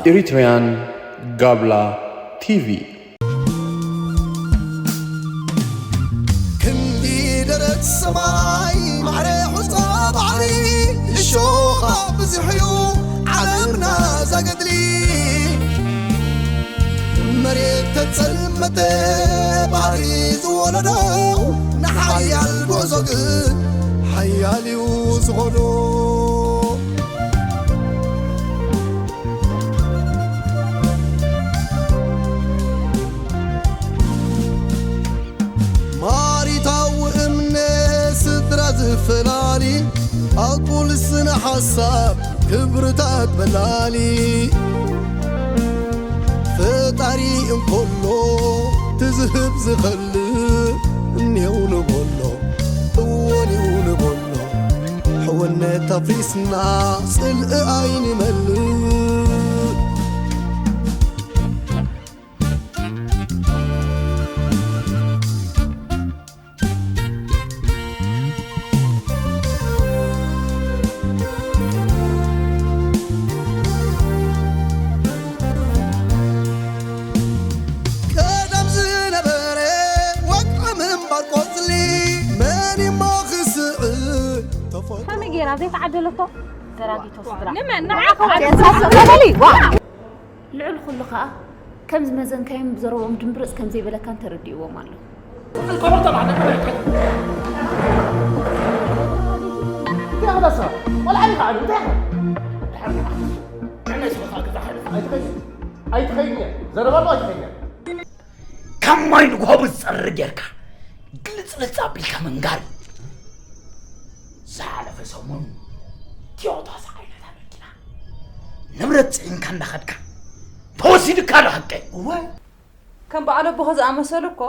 Eritrean Gabla T V. ክንዲ ደረት ሰማይ ማዕረ ሑጻ ባሕሪ እሾኻ ብዙሕ እዩ ዓለምና ዛገድሊ መሬት ተጸልመተ ባሕሪ ዝወለዶ ንሓያል ጉዕዞ ግን ሓያል እዩ ዝኾዶ። ማሪታዊ እምነ ስድራ ዝፈላሊ ኣቁል ስነ ሓሳብ ክብርታት በላሊ ፈጣሪ እንኮሎ ትዝህብ ዝኸልእ እኔው ንበሎ እወኔው ንበሎ ሕውነት ኣፍሪስና ጽልኢ ኣይንመልእ። ቀደም ዝነበረ ወግዒ ምንባር ቆጽሊ መን እሞ ክስዕብ ተፈጥሮ። ከመይ ገይራ ዘይተዓደለቶ ዘራጊቶ ስድራ። ንመን? ንዓኻ። ተበሊ፣ ዋ። ልዕሊ ኩሉ ከኣ፣ ከም ዝመዘንካዮም ብዘረብኦም ድምብርጽ ከም ዘይበለካን ተረዲእዎም ኣሎ። እንታይ ኢኻ ዳሳ? ቆልዓ ኢኻ ዓቢ፣ እንታይ ኢኻ? ድሓር ንዓኻ። ንዕናይ ስኻ ገዛ ሓይልኻ ኣይትኸይድ። ኣይትኸይድ እያ። ዘረባ ኣሎ ኣይትኸይድ እያ። ካብ ማይ ንግሆ ብዝጸሪ ጌርካ ግልጽልጽ ኣቢልካ ምንጋር እዩ። ዝሓለፈ ሰሙን ቲዮታ ዝዓይነታ መኪና ንብረት ጽዒንካ እንዳኸድካ ተወሲድካ ዶ ሓቀይ? እወ። ከም በዓል ኣቦኻ ዝኣመሰሉ እኮ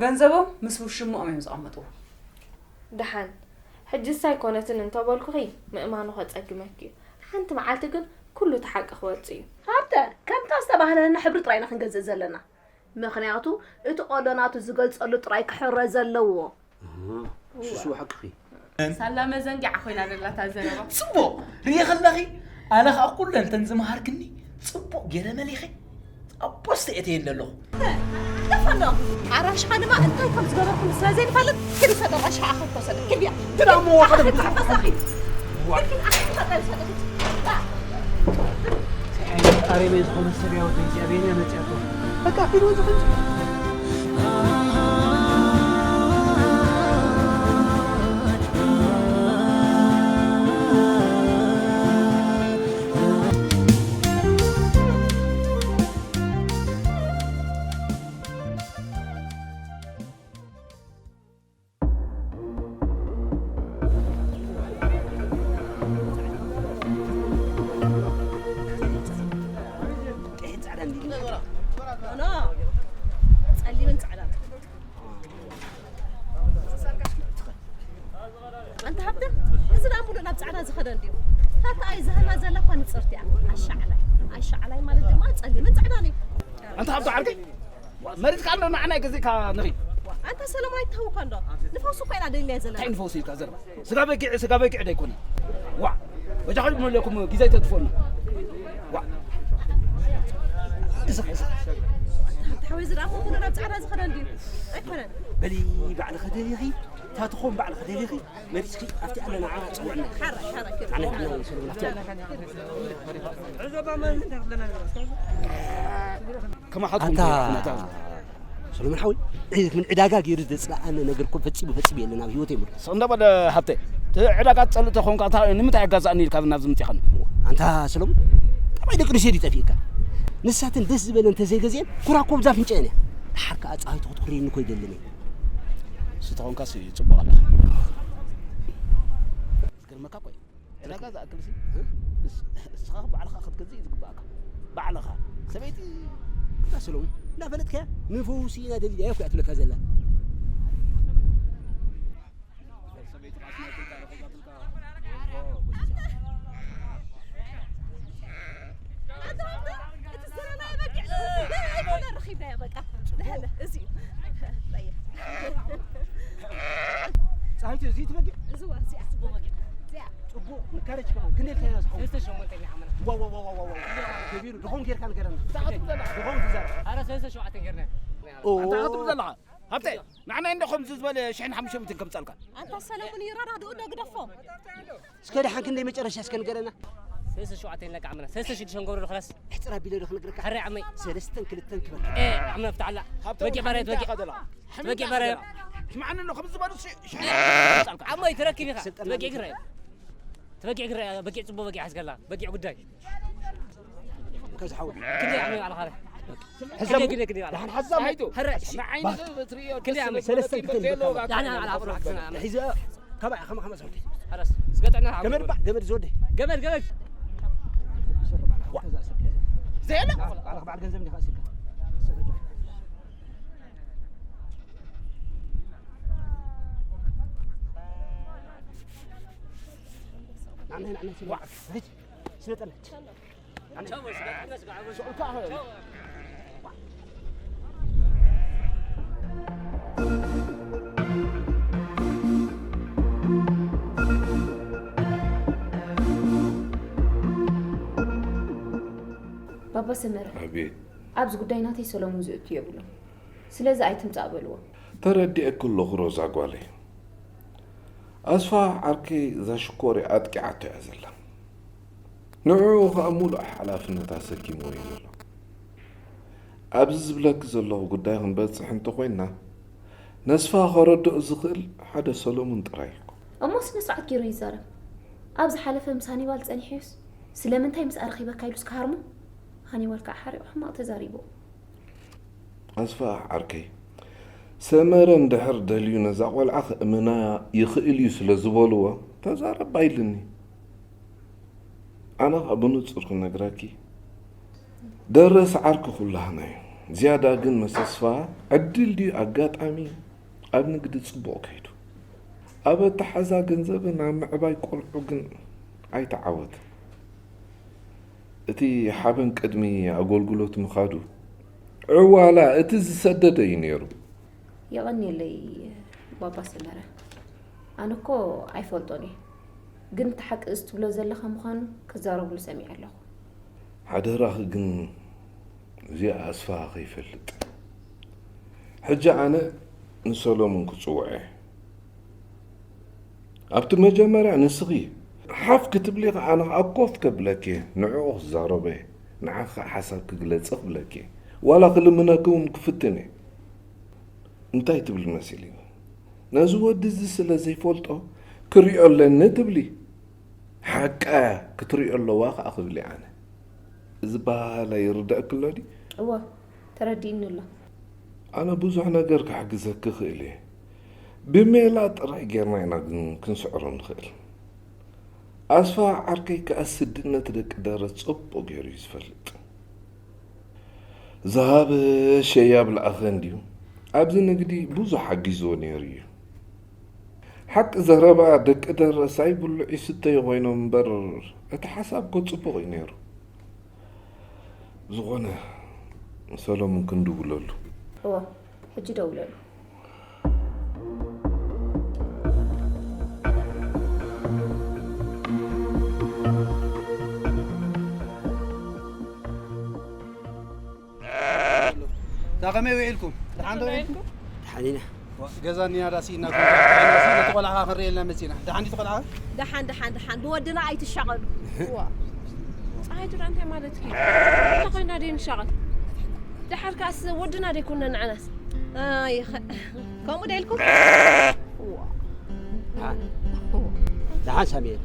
ገንዘቦም ምስ ውሽምኦም እዮም ዘቐመጥዎ። ደሓን ሕጅስ ኣይኮነትን እንተበልኩኺ ምእማኑ ከጸግመኪ እዩ። ሓንቲ መዓልቲ ግን ኩሉ እቲ ሓቂ ክወጽእ እዩ። ሃብተ፣ ከምታ ዝተባህለልና ሕብሪ ጥራይ ኢና ክንገዝእ ዘለና። ምኽንያቱ እቲ ቆሎ ናቱ ዝገልጸሉ ጥራይ ክሕረ ዘለዎ። እህ፣ እሱስ እዋ ሓቅኺ። ሳላ መዘንጊዓ ኮይና ዘላ እታ ዘረባ። ጽቡቕ ርእየ ከለኺ፣ ኣነ ኸኣ ኩለን እተን ዝመሃርክኒ ጽቡቕ ገይረ መሊኸ ኣብ ፖስት እየ እትየን ዘለኹ። ደፈኖ፣ ኣራሽኻ ድማ እንታይ ከም ዝገበርኩም ስለ ዘይንፈልጥ፣ ክልተ ደራሽ ኸኣ ክትወሰደ። ክልያ። ግዳ እሞ ሓደ ብዙሕ ክልያ። ዋ። ኣሬ በይ ዝኾነ ሰብ ያወደይ እግዚኣብሔር ያመጽያቶ። በቃ ፊልም ዝኽንጭ። ቀይሕን ጻዕዳን እንዲሉ። ኖ፣ ጸሊምን ጻዕዳን። ኣንታ ሃብተ፣ እዚ ደኣ ሙሉእ ናብ ጻዕዳ ዝኸደ እንድዩ። ታታ ኣይ ዝህና ዘላ እኳ ንጽርቲ እያ። ኣሻዕላይ፣ ኣሻዕላይ ማለት ድማ ጸሊምን ጻዕዳን እዩ። ኣንታ ሃብተ ዓርከይ፣ መሪጽካ ኣሎ ንዓና ገዚእካ ንኺድ። ኣንታ ሰለሞን ኣይትተውኮ እንዶ። ንፈውሲ እኮ ኢና ደሊና ዘለና። እንታይ ንፈውሲ ኢልካ ዘረባ? ስጋ በጊዕ፣ ስጋ በጊዕ ዶ ኣይኮነን? ዋዕ! በጃኹም መለኩም ግዜ ኣይተጥፍኡና። ዋዕ! እስኽ፣ እስኽ። ሓወይ ዝረኣኹ ኩሉ ናብ ጻዕዳ ዝኸደ እንድዩ። ኣይኮነን። በሊ ባዕልኺ ደሊኺ፣ ታትኾም ባዕልኺ ደሊኺ፣ መሪጽኪ ኣብቲ ኣለና ንዓ ጽውዕና። ሓራይ፣ ሓራይ፣ ኣነ፣ ኣነ፣ ሰለሙን ኣብቲ ኣለና። ከማኻትኩም ኣታ ኩነታ። ሰሎሞን ሓወይ፣ ምን ዕዳጋ ገይሩ ዘጽልኣኒ ነገር እኮ ፈጺሙ፣ ፈጺሙ የለን ኣብ ህይወተይ ሙሉ። ስቕ እንዳ በለ ሃብተይ፣ እቲ ዕዳጋ ትጸልእ ተኾንካ፣ እታ ንምንታይ ኣጋዛእኒ ኢልካ ናብዚ ምጺኻኒ? ኣንታ ሰሎሞን፣ ጠባይ ደቂ ኣንስትዮ ድዩ ጠፊእካ? ንሳተን ደስ ዝበለን እንተዘይገዚአን፣ ኩራኮ ኣብዛ ኣፍንጫኤን እያ። ደሓር ከኣ ጸሃይቱ ክትኹርየኒ እኮ ኣይደልን እየ። እሱ ተኾንካስ ጽቡቕ ኣለኻ። ዝገርመካ እኮ እዩ። ዕዳጋ ዝኣክል ሲ፣ እስ-፣ እስኻ ባዕልኻ ክትገዝእ እዩ ዝግባኣካ። ባዕልኻ። ሰበይቲ፣ ኣታ ሰሎሞን፣ እንዳፈለጥካያ ንፈውሲ ኢና ደሊናዮ እኮ እያ ትብለካ ዘላ። ሰበይቲ ራስና ትልካ፣ ረኺባትልካ። ኣታ፣ ኣታ፣ እቲ ዝደለናዮ በጊዕ ኣይኮነን ረኺብናዮ፣ በቃ። ደህለ፣ እዚ እዩ። በየ። ጸሃይቲ፣ እዚ እቲ በጊዕ? እዚዋ፣ እዚኣ ጽቡቕ በጊዕ። ጽቡቕ ንካረጅ ከማን ክንደይ ኢልካ ኢና ዝኸውን? ሰለስተ ሸሞንተ ኢና ዓመና። ዋው፣ ዋው፣ ዋው፣ ዋው፣ ዋው። ከቢሩ፣ ድኹም ጌርካ ንገረና። እንታይ ክትብል ዘለኻ? ድኹም ትዛረብ። ኣረ፣ ሰለስተ ሸውዓተ ጌርና። ኦ። እንታይ ክትብል ዘለኻ? ሃብተ፣ ንዓና እንዶ ከምዚ ዝበለ ሽሕን ሓሙሽተ ሚእትን ከምጻልካ። ኣንታ ሰለሙን ይረዳድኡ ዶ ግደፎም? እስከ ደሓን ክንደይ መጨረሻ እስከ ንገረና። ሰለስተ ሸውዓተ ኢልና ዓመና። ሰለስተ ሽዱሽተ ንገብሮ ዶ ኸላስ? ሕጽር ኣቢለ ዶ ክነግረካ? ሕራይ ዓመይ። ሰለስተን ክልተን ክበል። ኤ፣ ዓመና ፍታሕላ። ሃብተ፣ በጊዕ ባርያ፣ በጊዕ። ትበጊዕ ባርያ። ስምዓኒ ኣሎ፣ ከምዚ ዝበሉ ሽ-፣ ሽ-፣ ዓሞይ፣ ትረክብ ኢኻ። ስልጠና ትበጊዕ ግረ። ትበጊዕ ግረ፣ በጊዕ ጽቡቕ በጊዕ ሓዝከላ። በጊዕ ጉዳይ። ከዚ ሓው። ክንደይ ዓመት ኣለኻ? ሕሰብ። ክንደይ፣ ክንደይ፣ ክንደይ ኣለኻ? ደሓን ሓሳብ። ኣይቱ። ሕረ፣ እሺ። ንዓይኒ ባህ። ትርእዮ ክንደይ ዓመት? ሰለስተ ክትብል። ደሓን ኣላ፣ ኣቑሑ ሓግዝና። ሒዘ፣ ካባይ፣ ከማ፣ ከማ፣ ሰውዲ። ሓረስ፣ ዝገጠና ሓው። ገመድ ባ፣ ገመድ ዝወደ። ገመድ፣ ገመድ። ዋ። ዘየለ? ባዕልኻ በዓል ገንዘብ እንዲኻ ኣሲብካ። ባባ ሰመረ፣ ኣቤት። ኣብዚ ጉዳይ ናተይ ሰሎሙን ዝእቱ የብሉን። ስለዚ ኣይትምጻእ በልዎ። ተረዲኤኪ ኣለኹ ሮዛ ጓለይ። ኣስፋ ዓርከይ እዛ ሽኮር ኣጥቂዓቶ እያ ዘላ። ንዕኡ ኸኣ ሙሉእ ሓላፍነት ኣሰኪምዎ እዩ ዘሎ። ኣብዚ ዝብለኪ ዘለኹ ጉዳይ ክንበጽሕ እንተኾይንና፣ ነስፋ ከረድኦ ዝኽእል ሓደ ሰሎሙን ጥራይ እዩ። እሞ ስነ ስርዓት ገይሩ ይዛረብ። ኣብ ዝሓለፈ ምስ ሃኒባል ጸኒሑስ ስለምንታይ ምስኣ ረኺበካ ኢሉስ ክሃርሞ? ሃኒባል ከዓ ሓሪቑ ሕማቕ ተዛሪቡ። ኣስፋ ዓርከይ፣ ሰመረ እንድሕር ደልዩ ነዛ ቆልዓ ክእምና ይኽእል እዩ ስለ ዝበልዎ ተዛረባ ኢልኒ። ኣነ ኸኣ ብንጹር ክነግረኪ፣ ደረስ ዓርኪ ኩላህና እዩ። ዝያዳ ግን ምስ ኣስፋ ዕድል ድዩ ኣጋጣሚ ኣብ ንግዲ ጽቡቕ ከይዱ። ኣብ ኣተሓዛ ገንዘብን ኣብ ምዕባይ ቆልዑ ግን ኣይተዓወትን። እቲ ሓበን ቅድሚ ኣገልግሎት ምኻዱ ዕዋላ እቲ ዝሰደደ እዩ ነይሩ። የቐንየለይ ባባ ሰመረ። ኣነ እኮ ኣይፈልጦን እየ፣ ግን እቲ ሓቂ እዚ ትብሎ ዘለኻ ምዃኑ ክዛረብሉ ሰሚዐ ኣለኹ። ሓደራኺ ግን እዚኣ ኣስፋ ከይፈልጥ። ሕጂ ኣነ ንሰሎሙን ክጽውዖ እየ። ኣብቲ መጀመርያ ንስኺ ሓፍ ክትብሊ ኸዓ ኣነ ኸዓ ኮፍ ከብለኪ እየ፣ ንዕኡ ክዛረቦ እየ፣ ንዓኺ ኸዓ ሓሳብ ክግለጽ ክብለኪ እየ። ዋላ ክልምነኪ እውን ክፍትን እየ። እንታይ ትብሊ መሲልኒ? ነዚ ወዲ እዚ ስለ ዘይፈልጦ ክሪኦ ኣለኒ ትብሊ። ሓቃ ክትሪኦ ኣለዋ ኸዓ ክብል እየ ኣነ። እዚ ኣበሃህላ ይርደኣኪ ኣሎ ድዩ? እወ፣ ተረዲእኒ ኣሎ። ኣነ ብዙሕ ነገር ክሕግዘኪ እኽእል እየ። ብሜላ ጥራይ ጌርና ኢና ግን ክንስዕሮ ንኽእል። ኣስፋ ዓርከይ ከኣ ስድነት ደቂ ደረት ጽቡቕ ገይሩ እዩ ዝፈልጥ። ዝሃበ ሸያብ ለኣኸ እንድዩ። ኣብዚ ንግዲ ብዙሕ ሓጊዝዎ ነይሩ እዩ። ሓቂ ዘረባ ደቂ ደረስ ኣይብልዑ ይስተዩ ኮይኖም እምበር፣ እቲ ሓሳብ እኮ ጽቡቕ እዩ ነይሩ። ዝኾነ፣ ሰሎሙን ክንድውለሉ። እወ፣ ሕጂ ደውለሉ። እዛ ከመይ ውዒልኩም? ደሓን ዶ ውዒልኩም? ደሓን ኢና። ዋ፣ ገዛ እኒኣ ዳሲ እናኮንካ፣ ነቲ ቆልዓ ክንርእየልና መጺና። ደሓን ድዩ እቲ ቆልዓ? ደሓን፣ ደሓን፣ ደሓን። ብወድና ኣይትሻቐሉ። ዋ። ፀሃይቱ ደኣ እንታይ ማለት እዩ? እንተ ኮይና ደይ ንሻቐል። ደሓር ከኣስ ወድና ደይኮነ ንዓናስ። ኣይ፣ ኸ-፣ ከምኡ ዶ ኢልኩም? ዋ። ደሓን፣ ደሓን ሳሙኤል።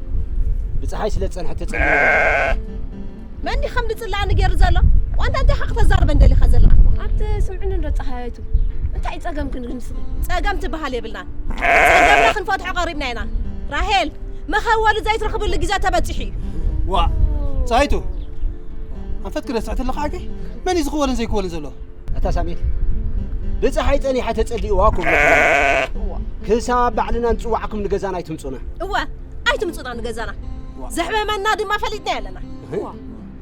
ብፀሓይ ስለ ዝፀንሐት ተፀሊሙ። መን ድዩ ከም ዝፅላኣኒ ገይሩ ዘሎ? ዋንታ እንታይ ኢኻ ክተዛርበን ደሊኻ ዘለኻ? ኣቲ ስምዕኒ እንዶ ፀሃይቱ። እንታይ እዩ ፀገምክን ግን ንስኺ? ፀገም ትበሃል የብልናን። ፀገምና ክንፈትሖ ቀሪብና ኢና። ራሄል፣ መኸወሊ ዘይትረኽብሉ ግዜ ተበፂሑ እዩ። ዋ፣ ፀሃይቱ፣ ኣንፈት ክረስዕት ኣለኻ ዓርከይ? መን እዩ ዝኽወልን ዘይክወልን ዘሎ? ኣታ ሳሚኤል፣ ብፀሓይ ፀኒሓ ተፀሊእዋ እኮ። ክሳብ ባዕልና ንፅዋዕኩም ንገዛና ኣይትምፁና። እወ፣ ኣይትምፁና ንገዛና። ዋ። ዘሕመመና ድማ ፈሊጥና ኣለና። እህ? ዋ።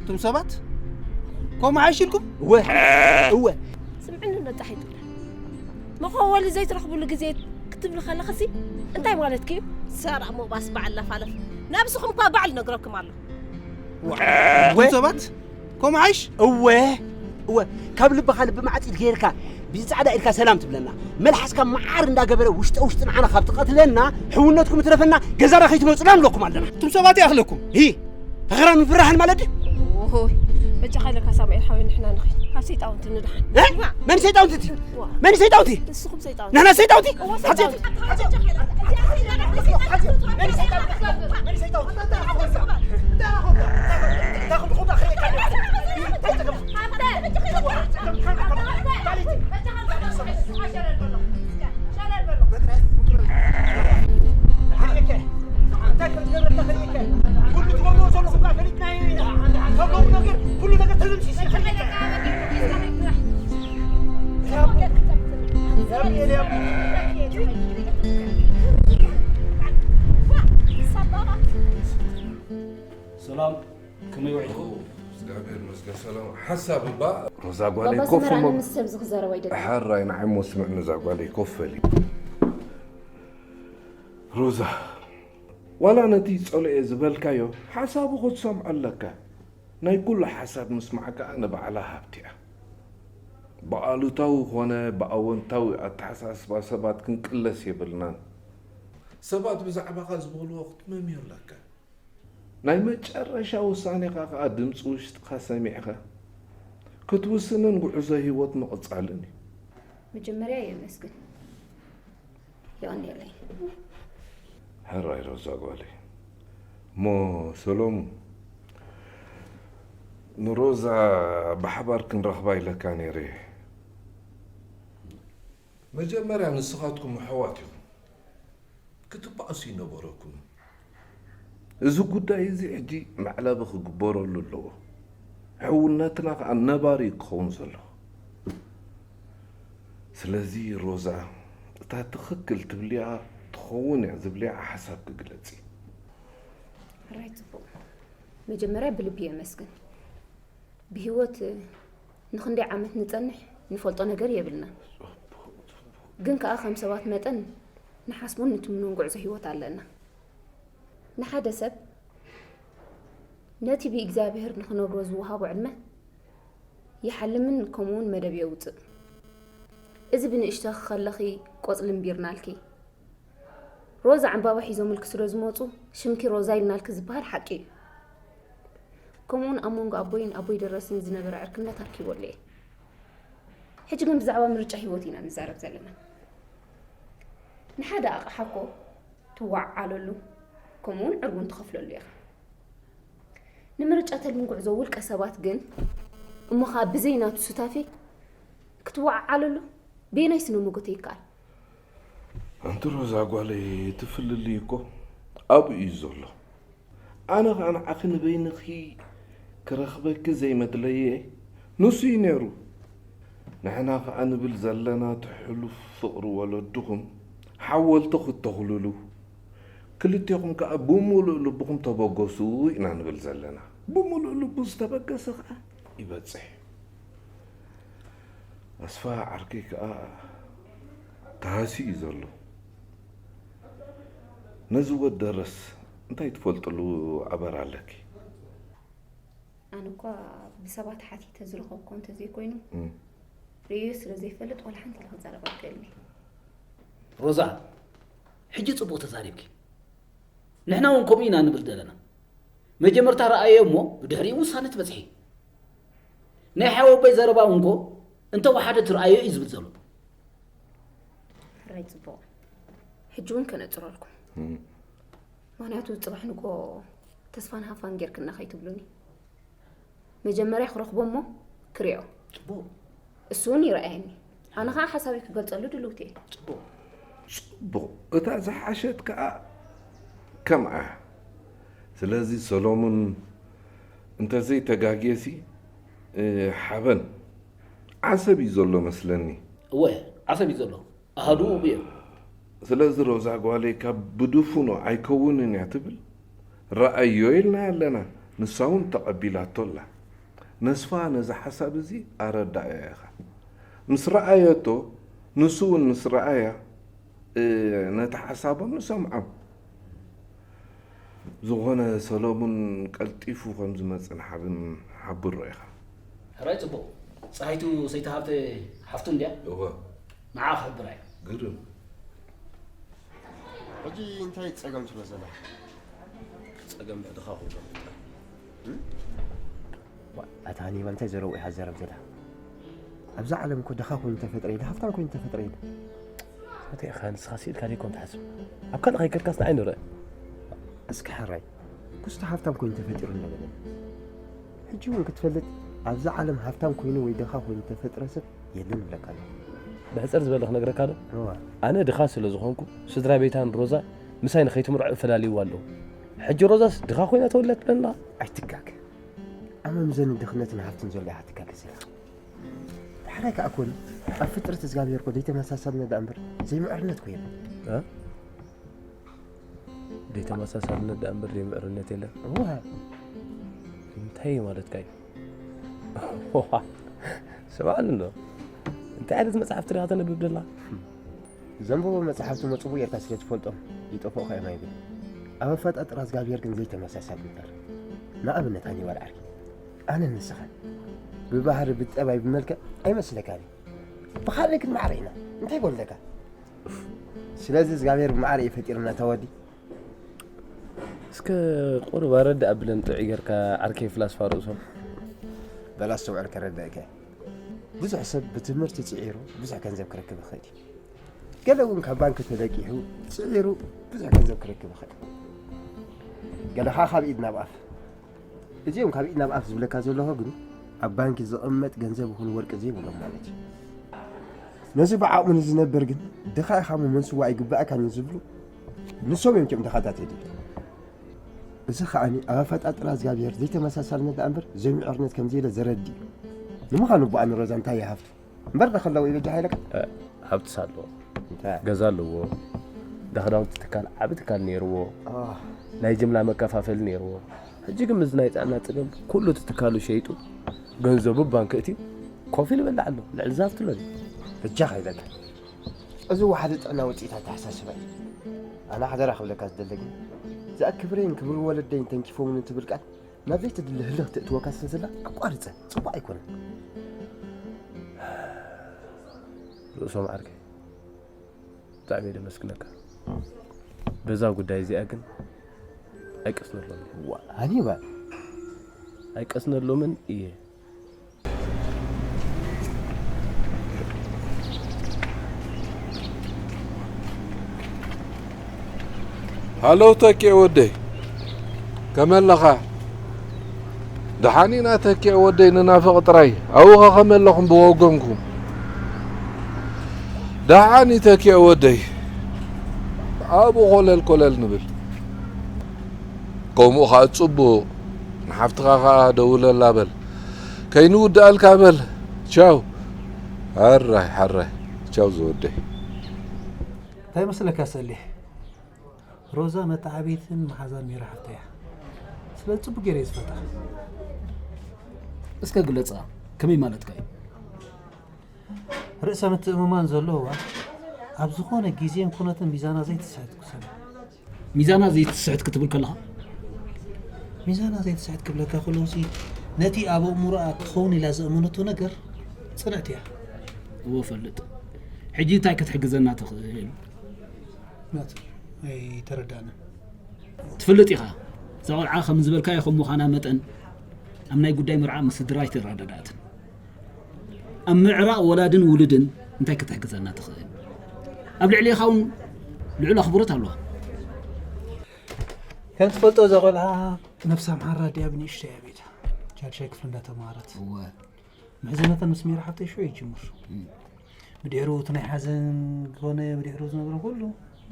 እቶም ሰባት ከምኡ ሓይሽ ኢልኩም? እወ፣ እወ። ስምዕኒ እንዶ ፀሓይቱ። መኸወሊ ዘይትረኽብሉ ግዜ ክትብሊ ከለኽሲ እንታይ ማለትኪ እዩ? ሰራቕ ምባስ በዓል ላፋለፍ። ነብስኹም እኳ ባዕሉ ነግረኩም ኣሎ። እቶም ሰባት ከምኡ ሓይሽ። እወ እወ፣ ካብ ልብኻ ልቢ ማዕጺድ ገይርካ ብጻዕዳ ኢልካ ሰላም ትብለና፣ መልሓስካ መዓር እንዳገበረ ውሽጠ ውሽጢ ንዓና ካብ ትቐትለና፣ ሕውነትኩም ትረፈና፣ ገዛና ከይትመጹና ንብለኩም ኣለና። እቶም ሰባት ይኣኽለኩም። ሂ፣ ተኸራሚ ብራህን ማለት ድዩ? ኦሆይ፣ በጃኻ ኢለካ ሳሙኤል ሓወይ፣ ንሕና ንኺድ ካብ ሰይጣውንቲ ንድሓን። እ? መን ሰይጣውንቲ እቲ? መን ሰይጣውንቲ? ንስኹም ሰይጣውንቲ። ንሕና ሰይጣውንቲ? እዋ፣ ሓፂ- ሰይጣውንቲ። ሰላም፣ ከመይ ውዒልኩም? እግዚኣብሔር ይመስገን ሰላም። ሓሳብ እባ ሮዛ ጓለይ ባባ ኮፍ ሰመራ እሞ ንምስ ሰብ ዝኽዘረብ ኣይደግም። ሕራይ ንዓይ እሞ ስምዕኒ እዛ ጓለይ ኮፍ በሊ። ሮዛ ዋላ ነቲ ጸልኦ ዝበልካዮ ሓሳቡ ክትሰምዖ ኣለካ። ናይ ኩሉ ሓሳብ ምስማዕ ከኣ ንባዕላ ሃብቲ እያ። ብኣሉታዊ ኾነ ብኣወንታዊ ኣተሓሳስባ ሰባት ክንቅለስ የብልናን። ሰባት ብዛዕባኻ ዝበልዎ ክትመምዮ ኣለካ። ናይ መጨረሻ ውሳኔኻ ከኣ ድምፂ ውሽጥኻ ሰሚዕኻ ክትውስንን ጉዕዞ ህይወት ምቕጻልን እዩ። መጀመርያ የመስግን። የቐንየለይ። ሕራይ ሮዛ ጓለይ። እሞ ሰሎሙ ንሮዛ ብሓባር ክንረኽባ ኢለካ ነይረ። መጀመርያ ንስኻትኩም ኣሕዋት ኢኹም ክትበኣሱ ይነበረኩምን። እዚ ጉዳይ እዚ ሕጂ መዕለቢ ክግበረሉ ኣለዎ። ሕውነትና ከዓ ነባሪ ክኸውን ዘለዎ። ስለዚ ሮዛ እታ ትኽክል ትብልያ ትኸውን እያ ዝብልያ ሓሳብ ክግለጽ እዩ። ሕራይ ጽቡቕ። መጀመርያ ብልቢ የመስግን። ብህይወት ንኽንደይ ዓመት ንጸንሕ ንፈልጦ ነገር የብልናን። ግን ከኣ ከም ሰባት መጠን ንሓስቦን ንትምኖን ጉዕዞ ህይወት ኣለና። ንሓደ ሰብ ነቲ ብእግዚኣብሔር ንኽነብሮ ዝወሃቦ ዕድመ ይሓልምን ከምኡውን መደብ የውጽእ። እዚ ብንእሽቶ ከለኺ ቆጽሊ እምቢርናልኪ። ሮዛ ዕምባባ ሒዞምልኪ ስለ ዝመጹ ሽምኪ ሮዛ ኢልናልኪ ዝበሃል ሓቂ እዩ። ከምኡውን ኣብ መንጎ ኣቦይን ኣቦይ ደረስን ዝነበረ ዕርክነት ኣርኪበሉ እየ። ሕጂ ግን ብዛዕባ ምርጫ ህይወት ኢና ንዛረብ ዘለና። ንሓደ ኣቕሓ እኮ ትወዓዓለሉ ከምኡውን ዕርቡን ትኸፍለሉ ኢኻ። ንምርጫ ተልምን ጉዕዞ ውልቀ ሰባት ግን እሞ ኸኣ ብዘይ ናቱ ሱታፌ ክትወዓዓለሉ በየናይ ስነ መጎተ ይከኣል? ኣንቲ ሮዛ ጓለይ እቲ ፍልልይ እኮ ኣብኡ እዩ ዘሎ። ኣነ ኸኣ ንዓኺ ንበይንኺ ክረኽበኪ ዘይመድለየ ንሱ እዩ ነይሩ። ንሕና ኸኣ ንብል ዘለና እቲ ሕሉፍ ፍቕሪ ወለድኹም ሓወልቲ ክትተኽልሉ ክልቴኹም ከኣ ብምሉእ ልብኹም ተበገሱ ኢና ንብል ዘለና። ብምሉእ ልቡ ዝተበገሰ ኸኣ ይበጽሕ እዩ። ኣስፋ ዓርከይ ከኣ ተሃስዩ እዩ ዘሎ። ነዚ ወድ ደረስ እንታይ ትፈልጥሉ ኣበር ኣለኪ? ኣነ እኳ ብሰባት ሓቲተ ዝረኸብኩ እንተዘይኮይኑ ርእዮ ስለ ዘይፈልጥ ዋላ ሓንቲ ኢለ ክዛረብ ኣይክእልን እየ። ሮዛ፣ ሕጂ ጽቡቕ ተዛሪብኪ። ንሕና እውን ከምኡ ኢና ንብል ዘለና። መጀመርታ ረኣዮ እሞ ብድሕሪኡ ውሳነ ትበጽሒ። ናይ ሓወቦይ ዘረባ እውን እኮ እንተወሓደ ትረኣዮ እዩ ዝብል ዘሎ። ሕራይ ጽቡቕ። ሕጂ እውን ከነጽረልኩም። ምኽንያቱ ጽባሕ ንግሆ ተስፋን ሃፋን ጌርክና ከይትብሉኒ። መጀመርያ ክረኽቦ እሞ ክሪኦ። ጽቡቕ። እሱ እውን ይረኣየኒ። ኣነ ኸኣ ሓሳበይ ክገልጸሉ ድልውቲ እየ። ጽቡቕ። ጽቡቕ። እታ ዝሓሸት ከኣ ከምኣ። ስለዚ ሰሎሙን እንተዘይተጋግየሲ ሓበን ዓሰብ እዩ ዘሎ መስለኒ። እወ፣ ዓሰብ እዩ ዘሎ። ኣሃዱ እቡ እዮም። ስለዚ ሮዛ ጓለይ ካብ ብድፉኑ ኣይከውንን እያ ትብል ረኣዮ ኢልና ኣለና። ንሳ እውን ተቐቢላቶ ኣላ። ነስፋ ነዚ ሓሳብ እዚ ኣረዳእያ ኢኻ። ምስ ረኣየቶ ንሱ እውን ምስ ረኣያ ነቲ ሓሳቦም ንሰምዖም። ዝኾነ ሰለሙን ቀልጢፉ ከም ዝመጽእ ንሓብን ሓብሮ ኢኻ። ሕራይ ጽቡቕ። ጸሃይቱ ሰይቲ ሃብተ ሓፍቱ እንድያ? እወ። ንዓ ክሕብራ እየ። ግርም። ሕጂ እንታይ ጸገም ትብሎ ዘላ? ጸገም ብድኻ ኩሎም። ዋ፣ ኣታ ሃኒባል እንታይ ዘረቡ ኢኻ ዘረብ ዘላ? ኣብዛ ዓለም እኮ ድኻ ኮይኑ ተፈጥረ ኢለ፣ ሃብታም ኮይኑ ተፈጥረ ኢለ። እንታይ ኢኻ ንስኻ ስኢልካ ደይኮን ትሓስብ? ኣብ ካልእ ከይከድካስ ንዓይ ንርእ። እስኪ ሕራይ፣ ኩስቶ ሃብታም ኮይኑ ተፈጢሩ እንዳበለኒ። ሕጂ እውን ክትፈልጥ ኣብዛ ዓለም ሃብታም ኮይኑ ወይ ድኻ ኮይኑ ተፈጥረ ሰብ የለን እብለካ ኣለኹ። ብሕጽር ዝበለ ክነግረካ ዶ? እዋ። ኣነ ድኻ ስለ ዝኾንኩ ስድራ ቤታን ሮዛ ምሳይ ንኸይትምርዖ እፈላልይዋ ኣለኹ። ሕጂ ሮዛስ ድኻ ኮይና ተወልዳ ትብለና? ኣይትጋገ። ኣብ መምዘኒ ድኽነትን ሃብትን ዘሎ ኢኻ ትጋገ ስለ። ዳሕራይ ከኣ ኮን ኣብ ፍጥረት እግዚኣብሔር እኮ ዘይተመሳሳልነት ደኣ እምበር ዘይምዕርነት እኮ የለን። እ? ዘይተመሳሳልነት ደኣ እምበር ዘይምዕርነት የለን። እዋ። እንታይ ማለትካ እዩ? ስምዓኒ እንዶ። እንታይ ዓይነት መጽሓፍቲ ዲኻ ተንብብ ደላ? ዘንብቦ መጽሓፍቲ እሞ ጽቡቕ ጌርካ ስለ ትፈልጦም ይጠፍኡኻ እዮም ኣይብል። ኣብ ኣፈጣጥራ እግዚኣብሔር ግን ዘይተመሳሳሊ ይባል። ንኣብነት ሃኒባል ዓርከይ፣ ኣነን ንስኻን ብባህሪ፣ ብጠባይ፣ ብመልክዕ ኣይመስለካን እዩ። ብኻልእ ግን ማዕረ ኢና። እንታይ ይጎድለካ? ስለዚ እግዚኣብሔር ብማዕረ እዩ ፈጢሩና እታ ወዲ። እስከ ቁሩብ ኣረድእ ኣብለን ጥዑይ ጌርካ ዓርከይ ፍላስፋ ርእሶም። በላ ኣስተውዕል ከረድእካ። ብዙሕ ሰብ ብትምህርቲ ጽዒሩ ብዙሕ ገንዘብ ክረክብ ይኽእል እዩ። ገለ እውን ካብ ባንክ ተለቂሑ ጽዒሩ ብዙሕ ገንዘብ ክረክብ ይኽእል። ገለ ኸኣ ካብ ኢድ ናብ ኣፍ። እዚኦም ካብ ኢድ ናብ ኣፍ ዝብለካ ዘለኹ ግን ኣብ ባንኪ ዝቕመጥ ገንዘብ ይኹን ወርቂ ዘይብሎም ማለት እዩ። ነዚ ብዓቕሙ ንዝነብር ግን ድኻ ኢኻ እሞ መንስዋ ኣይግባእካን እዩ ዝብሉ ንሶም እዮም ጭም ድኻታት የድል። እዚ ኸኣኒ ኣብ ኣፈጣጥራ እግዚኣብሔር ዘይተመሳሳልነት ደኣ እምበር ዘይምዕርነት ከም ዘየለ ዘረዲ እዩ። ንምዃኑ እቦኣ ንሮዛ እንታይ ይሃብቱ? እምበር ዶ ከለዎ ይበጃ ሃይለካ? እ፣ ሃብትስ ኣለዎ። እንታይ? ገዛ ኣለዎ። እንዳ ክዳውንቲ ትካል፣ ዓቢ ትካል ነይርዎ። ኣህ። ናይ ጅምላ መከፋፈሊ ነይርዎ። ሕጂ ግን ምስ ናይ ጥዕና ጸገም ኩሉ እቲ ትካሉ ሸይጡ ገንዘቡ ባንክ እትዩ ኮፍ ኢሉ ይበልዕ ኣሎ። ልዕሊ እዚ ሃብቲ ኣሎ ድዩ? በጃኻ ኢለካ። እዚ ወሓዚ ጥዕና ውጽኢት ኣተሓሳስባ እዩ። ኣነ ሓደራ ክብለካ ዝደለ ግን፣ እዛ ክብረይን ክብሪ ወለደይን ተንኪፎምኒ ትብል ቃል ናብ ዘይተድሊ ህልኽ ተእትወካ ስለ ዘላ ኣቋርጸ። ጽቡቕ ኣይኮነን። ርእሶም ዓርከይ፣ ብጣዕሚ እየ ደመስግነካ። በዛ ጉዳይ እዚኣ ግን ኣይቀስነሎምን። ዋ፣ ሃኒባል። ኣይቀስነሎምን እየ። ሃሎ ተኪኤ ወደይ፣ ከመይ ኣለኻ? ደሓን ኢና ተኪኤ ወደይ፣ ንናፍቕ ጥራይ። ኣብኡ ኸ ከመይ ኣለኹም ብወገንኩም? ደሓን እዩ ተኪኤ ወደይ። ኣብኡ ኮለል ኮለል ንብል። ከምኡ ኸኣ ጽቡቕ። ንሓፍትኻ ኸኣ ደውለላ በል። ከይንውድኣልካ በል። ቻው። ሕራይ፣ ሕራይ። ቻው ዝወደይ። እንታይ መስለካ ሰሌ? ሮዛ መተዓብይትን መሓዛን ሜሪ ሓፍተይ እያ። ስለዚ ጽቡቕ ገይረ እየ ዝፈልጣ። እስከ ግለጻ፣ ከመይ ማለትካ እዩ? ርእሰ ምትእምማን ዘለዋ፣ ኣብ ዝኾነ ግዜን ኩነትን ሚዛና ዘይትስሕት ሰብ። ሚዛና ዘይትስሕት ክትብል ከለኻ? ሚዛና ዘይትስሕት ክብለካ ከለኹሲ፣ ነቲ ኣብ ኣእምሮኣ ክኸውን ኢላ ዘእመነቶ ነገር ጽንዕቲ እያ። እወ እፈልጥ። ሕጂ እንታይ ክትሕግዘና ትኽእል? ናቱ፣ ኣይተረዳእንን። ትፈልጥ ኢኻ፣ እዛ ቆልዓ ከም ዝበልካዮ ከም ምዃና መጠን፣ ኣብ ናይ ጉዳይ መርዓ ምስ ስድራ ኣይተረዳድኣትን። ኣብ ምዕራቕ ወላድን ውሉድን እንታይ ክትሕግዘና ትኽእል? ኣብ ልዕሌኻ እውን ልዑል ኣኽብሮት ኣለዋ። ከም ትፈልጦ እዛ ቆልዓ ነብሳ ኣምሓራ ድያ ብንእሽተይ ኣብ ቤታ ቻልሻይ ክፍሊ እንዳተማሃረት። እወ። ምሕዝነተን ምስ ሜሪ ሓፍተይ ሽዑ ይጅምር። እም። ብድሕሩ እቲ ናይ ሓዘን ኮነ ብድሕሩ ዝነበረ ኩሉ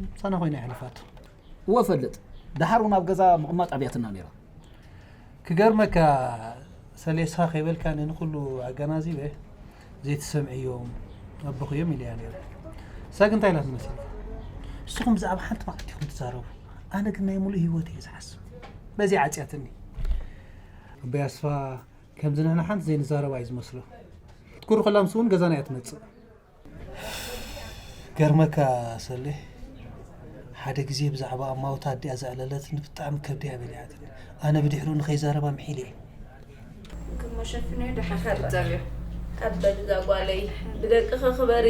ምሳና ኮይና የሕልፋቶ። እወ እፈልጥ። ደሓር እውን ኣብ ገዛ ምቕማጥ ኣብያትና ነይራ። ክገርመካ ሰሌ፣ ንስኻ ከይበልካኒ ንኹሉ ኣገናዚበ ዘይትሰምዕዮም ኣቦኽዮም ኢለያ ነይረ። ንሳ ግን እንታይ ኢላትኒ መሲልካ? ንስኹም ብዛዕባ ሓንቲ መዓልቲ ኢኹም ትዛረቡ፣ ኣነ ግን ናይ ሙሉእ ህይወት እየ ዝሓስብ። በዚ ዓጽያትኒ። ኣቦይ ኣስፋ ከምዚ ንሕና ሓንቲ ዘይንዛረባ እዩ ዝመስሎ። ክትኩር ከላ ምስ እውን ገዛና እያ ትመጽእ። ገርመካ ሰሌ፣ ሓደ ግዜ ብዛዕባ ኣማውታ ኣዲኣ ዘዕለለትኒ ብጣዕሚ ከብደይ ኣበሊዓትኒ። ኣነ ብድሕሪኡ ንኸይዛረባ ምሒለ እየ። ክሞ ሸፍንዮ ደሓን ክርጸብዮ። ኣበል እዛ ጓለይ ብደቅኺ ክበሪ።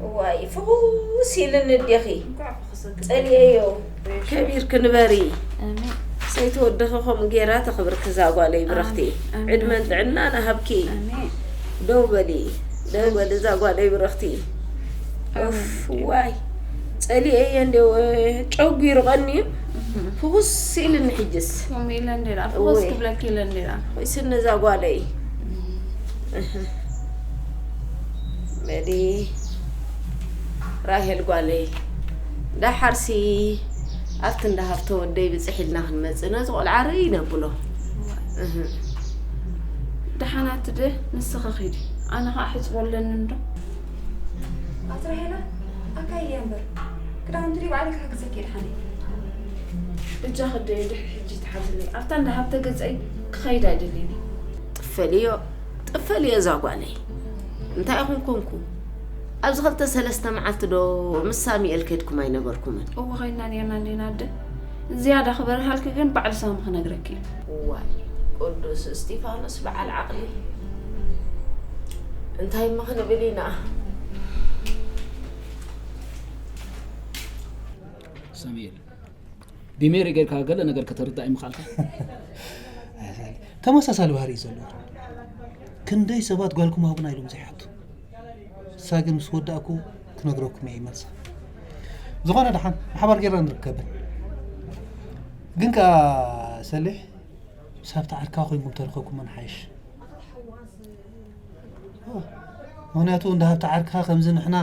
እዋይ ፍኹስ ኢልኒ ኣዴኺ። ጸልየዮ። ከቢርኪ ንበሪ። ሰይቲ ወድኺ ከምኡ ጌራ ተኽብርኪ እዛ ጓለይ ብርኽቲ። ዕድመን ጥዕናን ኣሃብኪ። ደው በሊ። ደው በሊ እዛ ጓለይ ብርኽቲ። ኡፍ ዋይ ጸሊኤ እየ እንዲያው ጨጉሩ ቀንዩ ፍኹስ ኢልኒ ሕጅስ። ከምኡ ኢለ እንዴ ደኣ፣ ፍኹስ እወይ። ክብለኪ ኢለ እንዴ ደኣ። ወይ ስኒ እዛ ጓለይ። እህ። በሊ ራሄል ጓለይ፣ ደሓርሲ ኣብቲ እንዳ ሃብተ ወደይ ብጽሕ ኢልና ክንመጽእ ነዚ ቆልዓ ርእይ ነብሎ። እህ። ደሓናት ደ ንስኺ ኺዲ፣ ኣነ ኸኣ ሕጽቦ ኣለኒ እንዶ። ኣቲ ራሄላ ኣካይድያ እምበር፣ ክዳውንቲ ድዩ ባዕለይ ክሕግዘኪ ድሓነይ። እጃ ክደዮ ድሕሪ ሕጂ ትሓዝለይ፣ ኣብታ እንዳ ሃብተ ገጸይ ክኸይድ ኣይደልየን። ጥፈልዮ ጥፈልዮ እዛ ጓለይ፣ እንታይ ኢኹም ኮንኩ? ኣብዚ ክልተ ሰለስተ መዓልቲ ዶ ምስ ሳሚኤል ከድኩም ኣይነበርኩምን? እወ ኸይድና ኔርና እንዴና ኣደ፣ ዝያዳ ክበርሃልኪ ግን ባዕሉ ሳሚ ክነግረኪ እዩ። እዋይ ቅዱስ እስጢፋኖስ በዓል ዓቕሊ። እንታይ እሞ ክንብል ኢና? ሳሙኤል፣ ብሜሪ ጌርካ ገለ ነገር ከተርዳእ ይምኻልካ? ተመሳሳሊ ባህሪ እዩ ዘለዎ። ክንደይ ሰባት ጓልኩም ሃቡና ኢሎም ዘይሓቱ። እሳ ግን ምስ ወዳእኩ ክነግረኩም እየ መልሳ። ዝኾነ ደሓን ብሓባር ጌርና ንርከብን። ግን ከኣ ሰሊሕ ምስ ሃብቲ ዓርካ ኮይንኩም ተረኸብኩሞ ንሓይሽ። ምኽንያቱ እንዳ ሃብቲ ዓርካ ከምዚ ንሕና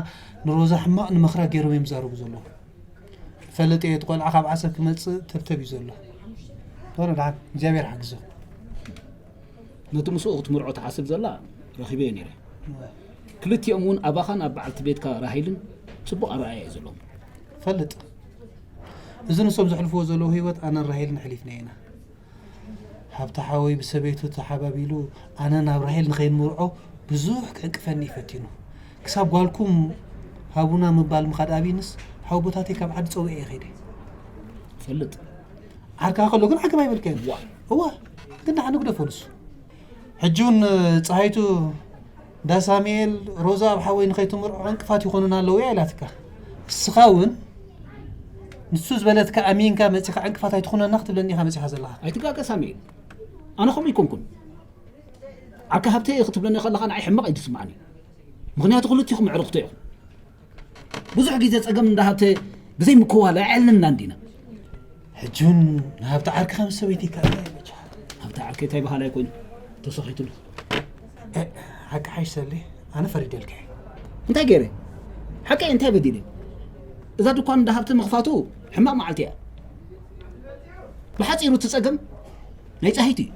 ንሮዛ ሕማቕ ንመኽራ ገይሮም እዮም ዝዛረቡ ዘለዉ። ፈልጥ እየ እቲ ቆልዓ ካብ ዓሰብ ክመጽእ ተብተብ እዩ ዘሎ። ዝኾነ ደሓን እግዚኣብሔር ሓግዞ። ነቲ ምስኡ ክትምርዖ ትሓስብ ዘላ ረኺበዮ ነይረ። ክልቲኦም እውን ኣባኻን ኣብ በዓልቲ ቤትካ ራሄልን ጽቡቕ ኣረኣእያ እዩ ዘለዎም። ፈልጥ እዚ ንሶም ዘሕልፍዎ ዘለዉ ህይወት ኣነን ራሄልን ኣሕሊፍና ኢና። ሃብተ ሓወይ ብሰበይቱ ተሓባቢሉ ኣነ ናብ ራሄል ንኸይንምርዖ ብዙሕ ክዕንቅፈኒ እዩ ፈቲኑ። ክሳብ ጓልኩም ሃቡና ምባል ምኻድ ኣብይንስ ሓወቦታተይ ካብ ዓዲ ጸዊዐ እየ ከይደ። ፈልጥ ዓርካ ከሎ ግን ዓገብ ኣይበልካዮን። እዋ ግን ደሓን ንግደፎ ንሱ። ሕጂ እውን ጸሃይቱ እንዳ ሳሙኤል ሮዛ ኣብ ሓወይ ንኸይትምርዖ ዕንቅፋት ይኾኑና ኣለዉ እያ ኢላትካ። እስኻ እውን ንሱ ዝበለትካ ኣሚንካ መጺኻ ዕንቅፋት ኣይትኹነና ክትብለኒ ኢኻ መጺኻ ዘለኻ። ኣይትጋገ ሳሙኤል፣ ኣነ ከምኡ ኣይኮንኩን። ዓርካ ሃብተይ ክትብለኒ ከለኻ ንዓይ ሕማቕ እዩ ዝስምዓኒ። ምኽንያቱ ክልቲኹም ኣዕሩኽተይ ኢኹም። ብዙሕ ግዜ ጸገም እንዳ ሃብተ ብዘይ ምክዋል ኣየዕልልናን ዲና። ሕጂ እውን ንሃብተ ዓርክኻ ምስ ሰበይተይ ይከኣል ኣይበጃ። ሃብተ ዓርከይ እንታይ በሃላይ ኮይኑ ተሰኺቱሉ። ሓቂ ሓይሽ ሰሌ ኣነ ፈሪደልካ እየ። እንታይ ገይረ? ሓቀይ እንታይ በዲለ? እዛ ድኳን እንዳ ሃብተ ምኽፋቱ ሕማቕ መዓልቲ እያ። ብሓጺሩ እቲ ጸገም ናይ ጻሂት እዩ።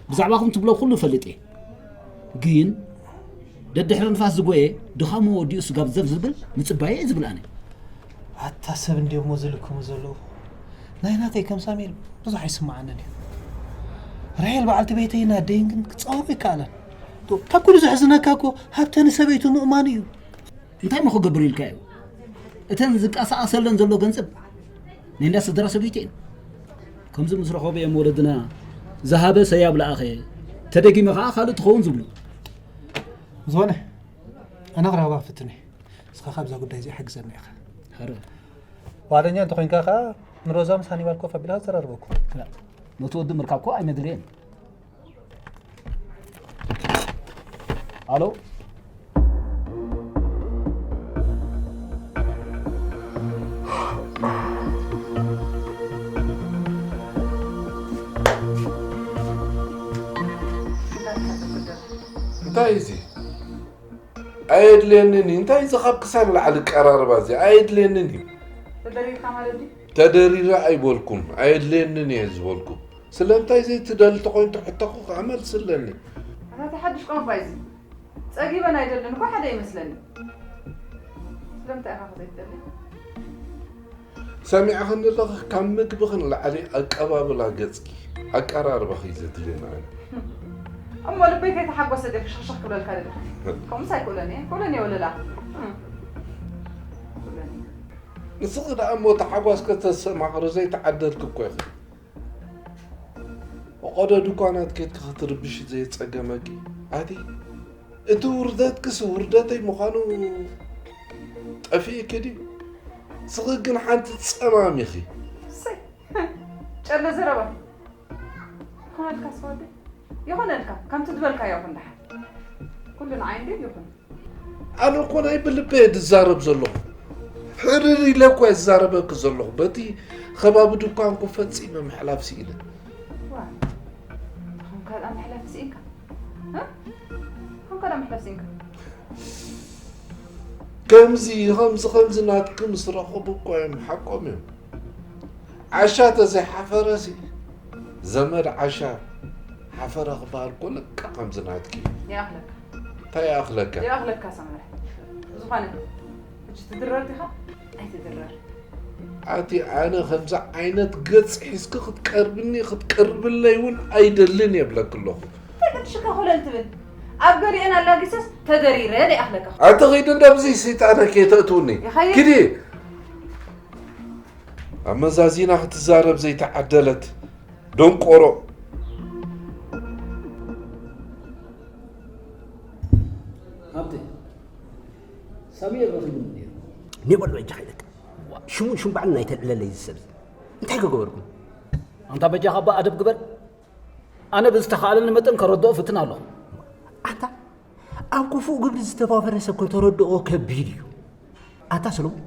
ብዛዕባኹም ትብሎ ኩሉ እፈልጥ እየ። ግን ደድሕሪ ንፋስ ዝጎየ ድኻሙ ወዲኡ ስጋብ ዘፍ ዝብል ምጽባየ እየ ዝብል ኣነ። ኣታ ሰብ እንድዮም እሞ ዝልክሙ ዘለዉ። ናይ ናተይ ከም ሳሙኤል ብዙሕ ኣይስምዓንን እዩ። ራሄል በዓልቲ ቤተይን ኣደይን ግን ክጻወሩ ኣይከኣለን። ካብ ኩሉ ዘሕዝነካ እኮ ሃብተ ንሰበይቱ ምእማኑ እዩ። እንታይ እሞ ክገብር ኢልካ እዩ? እተን ዝንቀሳቐሰለን ዘሎ ገንዘብ ናይ እንዳ ስድራ ሰበይቲ እየን። ከምዚ ምስ ረኸቡ እዮም ወለድና ዝሃበ ሰያብ ለኣኸ ተደጊመ ከዓ ካልእ ትኸውን ዝብሉ። ዝኾነ ኣነ ክረኽባ ክፍትን እየ። ንስኻ ካብዛ ጉዳይ እዚኣ ሓግዘና ኢኻ። ኸረ ዋዕለኛ እንተኾይንካ ከዓ ንሮዛ ምስ ሃኒባል ኮፍ ኣቢልካ ተዘራርበኩም። ነቲ ወዲ ምርካብ እኮ ኣይመድለየን። ኣሎ እንታይ እዚ ኣየድልየንን እዩ። እንታይ እዚ ካብ ክሳብ ላዕሊ ቀራርባ እዚ ኣየድልየንን እዩ። ተደሪርካ ማለት ድዩ? ተደሪረ ኣይበልኩን ኣየድልየንን እየ ዝበልኩ። ስለምንታይ ዘይትደሊ ተኮይኑ ትሕተኹ ከዓ መልሲ ኣለኒ። ኣታ እቲ ሓድሽ ቋንቋ እዚ ጸጊበን ኣይደልን እኮ ሓደ ይመስለኒ። ስለምንታይ ኢኻ ዘይትደሊ? ሰሚዕኽኒ ኣለኺ ካብ ምግብኺ ንላዕሊ ኣቀባብላ ገጽኪ ኣቀራርባኺ ዘድልየኒ ኣነ። እሞ ልበይ ከይተሓጎሰ ድየ ክሽኽሽኽ ክብለልካ ደለ? ከምኡስ ኣይክእሎን እየ ክእሎን እየ ወለላ። እም። ኣይክእሎን እየ። ንስኺ ደኣ እሞ ተሓጓስ ከተስተማቕሪ ዘይተዓደልኪ እኮ ኢኺ። ፈቐዶ ድኳናት ኬድኪ ክትርብሺ ዘየጸገመኪ። ኣቲ እቲ ውርደትክስ ውርደተይ ምዃኑ ጠፊእኪ ድዩ? ንስኺ ግን ሓንቲ ጸማም ኢኺ። እሰይ፣ ጨለ ዘረባ። ይኾነልካ ስወደ፣ ይኾነልካ። ከምቲ ዝበልካዮ ይኹን ደሓን። ኩሉ ንዓይ እንድዩ ይኹን። ኣነ እኮ ናይ ብልበ እየ ዝዛረብ ዘለኹ። ሕርር ኢለ እኮ እየ ዝዛረበኪ ዘለኹ። በቲ ከባቢ ድኳንኩ ፈጺመ ምሕላፍ ስኢነ። ዋ፣ ንኹም ካልኣ ምሕላፍ ስኢንካ? እ? ንኹም ካልኣ ምሕላፍ ስኢንካ? ከምዚ፣ ከምዚ፣ ከምዚ ናትኪ ምስ ረኸቡ እኮ እዮም ሓቆም እዮም። ዓሻ ተዘይሓፈረሲ፣ ዘመድ ዓሻ ሓፈረ ክበሃል እኮ ልክዕ ከምዚ ናትኪ እዩ። ይኣኽለካ። እንታይ ይኣኽለካ? ይኣኽለካ ሰመረ። ዝኾነ፣ ሕጂ ትድረር ዲኻ? ኣይትድረር። ኣቲ ኣነ ከምዚ ዓይነት ገጽ ሒዝኪ ክትቀርብኒ፣ ክትቀርብለይ እውን ኣይደልን እየ እብለኪ ኣለኹ። እንታይ ቅድሽካ ኮለል ትብል? ኣብ ገሊአን ኣላጊሰስ ተደሪረ ደይኣኽለካ። ኣቲ ኺዲ እንዳ ብዚ ሰይጣነ ከይተእትውኒ። ይኸይድ። ኪዲ። ኣመዛዚና ክትዛረብ ዘይተዓደለት ደንቆሮ። ሃብተ፣ ሳሙኤል ረኺቡኒ ነይሩ። ኔበሎ እጃ ኸይደክ። ሽሙን ሽምባዕን ናይ ተልዕለለይ ዝሰብ። እንታይ ከገበርኩም? ኣንታ በጃኻ እባ ኣደብ ግበር። ኣነ ብዝተኻእለኒ መጠን ከረድኦ ፍትን ኣለኹ። ኣንታ ኣብ ክፉእ ግብሪ ዝተዋፈረ ሰብ ከተረድኦ ከቢድ እዩ። ኣታ ሰሎሞን፣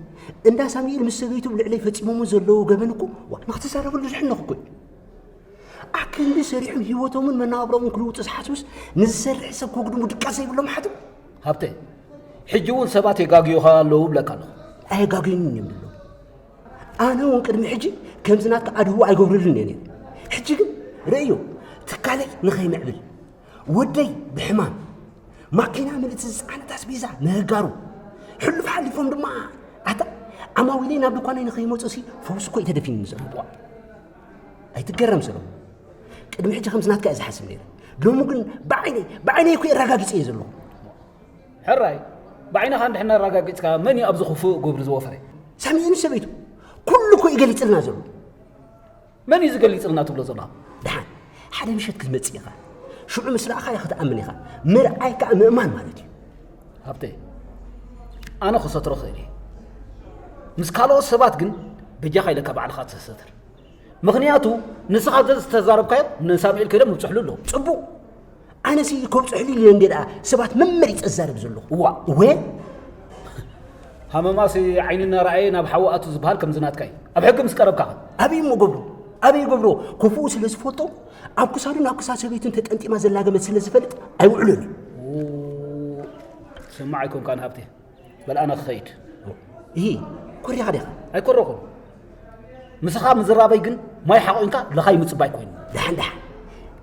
እንዳ ሳሙኤል ምስ ሰበይቱ ኣብ ልዕለይ ፈጺሞሞ ዘለዉ ገበን እኮ፣ ዋ፣ ንኽትዛረበሉ ዝሕነኹ እኮ እዩ። ኣክንዲ ሰሪሖም ህይወቶምን መነባብሮምን ክልውጡ ዝሓስቡስ፣ ንዝሰርሕ ሰብ ከጉድሙ ድቃስ ዘይብሎም ሓትም። ሃብተ፣ ሕጂ እውን ሰባት የጋግዩኻ ኣለዉ እብለካ ኣለኹ። ኣየጋግዩንን እዮም ዘለዉ። ኣነ እውን ቅድሚ ሕጂ ከምዚ ናትካ ኣድህቦ ኣይገብረሉን እየ ነይረ። ሕጂ ግን ርእዮ፣ ትካለይ ንኸይምዕብል፣ ወደይ ብሕማም፣ ማኪና ምልእቲ ዝጸዓነት ኣስቤዛ ንህጋሩ፣ ሕሉፍ ሓሊፎም ድማ ኣታ ዓማዊለይ ናብ ድኳነይ ንኸይመጹሲ ፈውሲ እኮ እዩ ተደፊኑኒ ዘሎ። ኣይትገረም ሰሎሞን። ቅድሚ ሕጂ ከምዚ ናትካ እየ ዝሓስብ ነይረ። ሎሚ ግን ብዓይነይ፣ ብዓይነይ እኮ ኣረጋጊጸ እየ ዘለኹ። ሕራይ፣ ብዓይንኻ እንድሕና ኣረጋጊጽካ መን እዩ ኣብዚ ክፉእ ግብሪ ዝወፈረ? ሳሚኤልን ሰበይቱ። ኩሉ እኮ እዩ ገሊጽልና ዘሎ። መን እዩ ዝገልጽልና ትብሎ ዘለኻ? ደሓን፣ ሓደ ምሸት ክትመጽእ ኢኻ። ሽዑ ምስ ረኣኻዮ ክትኣምን ኢኻ። ምርኣይ ከኣ ምእማን ማለት እዩ። ሃብተ፣ ኣነ ክሰትሮ እኽእል እየ። ምስ ካልኦት ሰባት ግን በጃኻ ኢለካ ባዕልኻ ተሰትር። ምኽንያቱ ንስኻ ዘዝተዛረብካዮ ንሳሙኤል ከይዶም ይብጽሕሉ ኣለዉ። ጽቡቕ። ኣነሲ ከብጽሕሉ ኢለ እንዴ ደኣ ሰባት መመሪጸ ዝዛረብ ዘለኹ። እዋ። እወ። ሃመማሲ ዓይኒ እናረኣየ ናብ ሓዊ ኣቱ ዝበሃል ከምዚ ናትካ እዩ። ኣብ ሕጊ ምስ ቀረብካ ኸ? ኣበይ እሞ ገብሮ? ኣበይ ገብሮ? ከፉኡ ስለ ዝፈልጦ፣ ኣብ ክሳዱን ኣብ ክሳድ ሰበይቱን ተጠምጢማ ዘላ ገመድ ስለ ዝፈልጥ ኣይውዕሎን እዩ። ኡ፣ ትሰማዕ ኣይኮንካን ሃብቴ። በል ኣነ ክኸይድ። እሂ፣ ኮሪኻ ዲኻ? ኣይኮረኹን። ምሳኻ ምዝራበይ ግን ማይ ሓቒንካ ለኻይ ምጽባይ ኮይኑ። ደሓን ደሓን።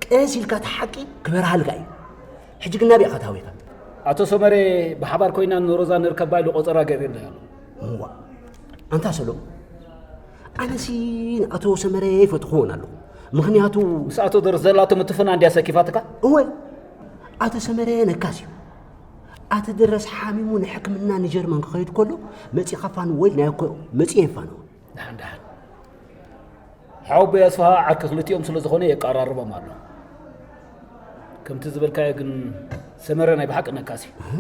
ቀስ ኢልካ እቲ ሓቂ ክበርሃልካ እዩ። ሕጂ ግን ናበይ ኢኻ ተሃዊኻ? ኣቶ ሰመረ ብሓባር ኮይና ንሮዛ ንርከባ ኢሉ ቆጸራ ገይሩለይ ኣሎ። እዋ፣ ኣንታ ሰሎ፣ ኣነሲ ንኣቶ ሰመረ ይፈትኹዎን ኣለኹ። ምኽንያቱ ምስ ኣቶ ደርስ ዘላቶ ምትፍና እንድያ ሰኪፋትካ? እወ፣ ኣቶ ሰመረ ነካስ እዩ። ኣቶ ደረስ ሓሚሙ ንሕክምና ንጀርመን ክኸይድ ከሎ መጺኻ ፋንዎ ኢልናዮ እኮ መጺኡ የፋንዎ። ደሓን ደሓን። ሓወቦይ ኣስፍሃ ዓርኪ ክልቲኦም ስለ ዝኾነ የቀራርቦም ኣሎ። ከምቲ ዝበልካዮ ግን ሰመረ ናይ ብሓቂ ነካሲ። እህ?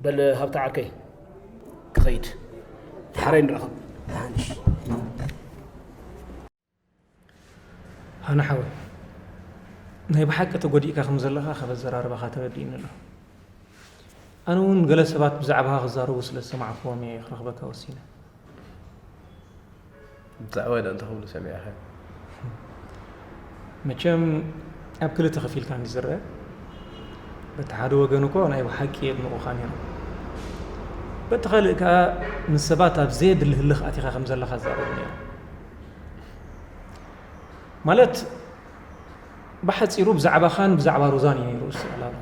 በል ሃብተ ዓርከይ ክኸይድ። ሓራይ ንራኸብ። ደሓን እሺ። ሃና ሓወይ፣ ናይ ብሓቂ ተጎዲእካ ከም ዘለኻ ካብ ኣዘራርባኻ ተረዲእኒ ኣሎ። ኣነ እውን ገለ ሰባት ብዛዕባኻ ክዛረቡ ስለ ዝሰማዕክዎም እየ ክረኽበካ ወሲነ። ብዛዕባይ ደኣ እንታይ ክብሉ ሰሚዕኻ? መቸም ኣብ ክልተ ከፊልካ እንዲ ዝረአ፣ በቲ ሓደ ወገን እኮ ናይ ብሓቂ የድንቑኻ ነይሮም። በቲ ካልእ ከኣ ንሰባት ኣብ ዘየድሊ ህልኽ ኣቲኻ ከም ዘለኻ ይዛረቡ ነይሮም። ማለት፣ ብሓጺሩ ብዛዕባኻን ብዛዕባ ሮዛን እዩ ነይሩ እቲ ዕላማ።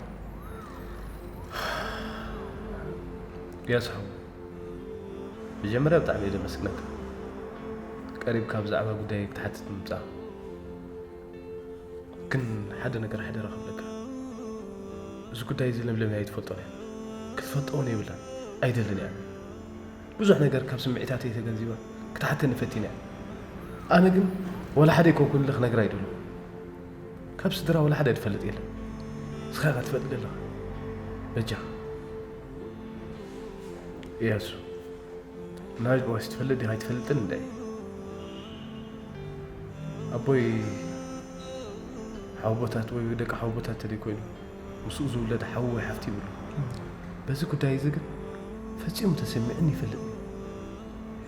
ያስሑ፣ መጀመርያ ብጣዕሚ እየ ዘመስግነካ። ቀሪብካ ብዛዕባ ጉዳይ ክትሓትት ምምጻእኻ። ግን ሓደ ነገር ሓደራ ክብለካ። እዚ ጉዳይ እዚ ለምለመይ ኣይትፈልጦን እያ። ክትፈልጦ እውን የብላን። ኣይደልን እያ። ብዙሕ ነገር ካብ ስምዒታተይ ተገንዚባ ክትሓተኒ ፈቲና እያ። ኣነ ግን ዋላ ሓደ ኣይኮንኩን ኢለ ክነግራ ኣይደልኹ። ካብ ስድራ ዋላ ሓደ ዝፈልጥ የለን። ንስኻ ኢኻ ትፈልጥ ዘለኻ። በጃኻ። እያሱ፣ ናጅ ዋስ ትፈልጥ ዲኻ ኣይትፈልጥን እንደ ኣቦይ ሓወቦታት ወይ ደቂ ሓወቦታት ተደይ ኮይኑ ምስኡ ዝውለድ ሓው ወይ ሓፍቲ ይብሉ። በዚ ጉዳይ እዚ ግን ፈጺሙ ተሰሚዕኒ ይፈልጥ።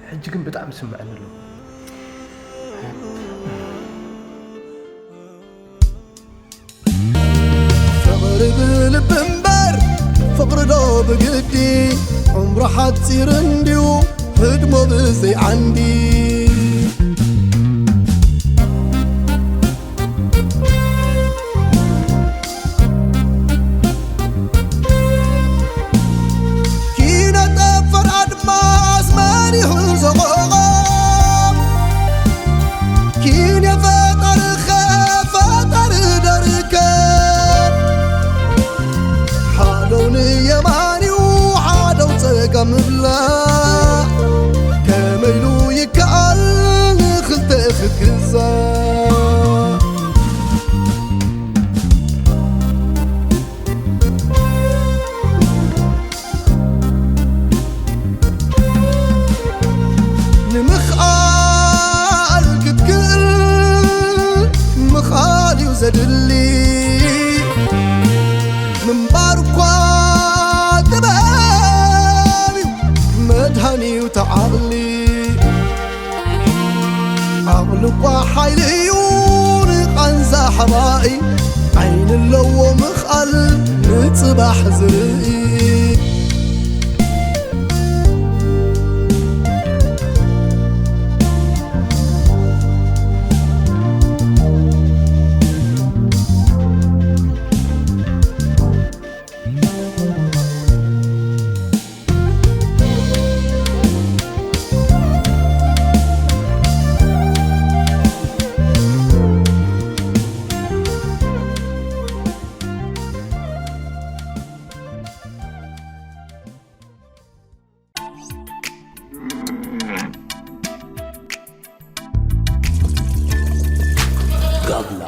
ሕጂ ግን ብጣዕሚ ስምዐኒ ኣሎ። ፍቕሪ ብልቢ እምበር ፍቕሪ ዶ ብግዲ ዕምሩ ሓፂር እንድዩ ህድሞ ብዘይ ዓንዲ ኪነ ጠፈር ኣድማስ መሪሑ ዘቆቖ ኪን የፈጠርኸ ፈጠር ደርከ ሓደው ንየማንዩ ሓደው ጸጋ ምብላዕ ከመይሉ ይከኣል ንኽልተ ክትግዛእ ንምኽኣል ክትክእል ምኽኣል እዩ ዘድሊ ምንባር እኳ ጥበብ እዩ መድሃን እዩ ተዓቕሊ ዓቕሊ እኳ ሓይሊ እዩ ንቓንዛ ሓባኢ ዓይኒ ኣለዎ ምኽኣል ንጽባሕ ዝርኢ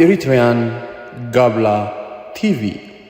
Eritrean Gabla T V.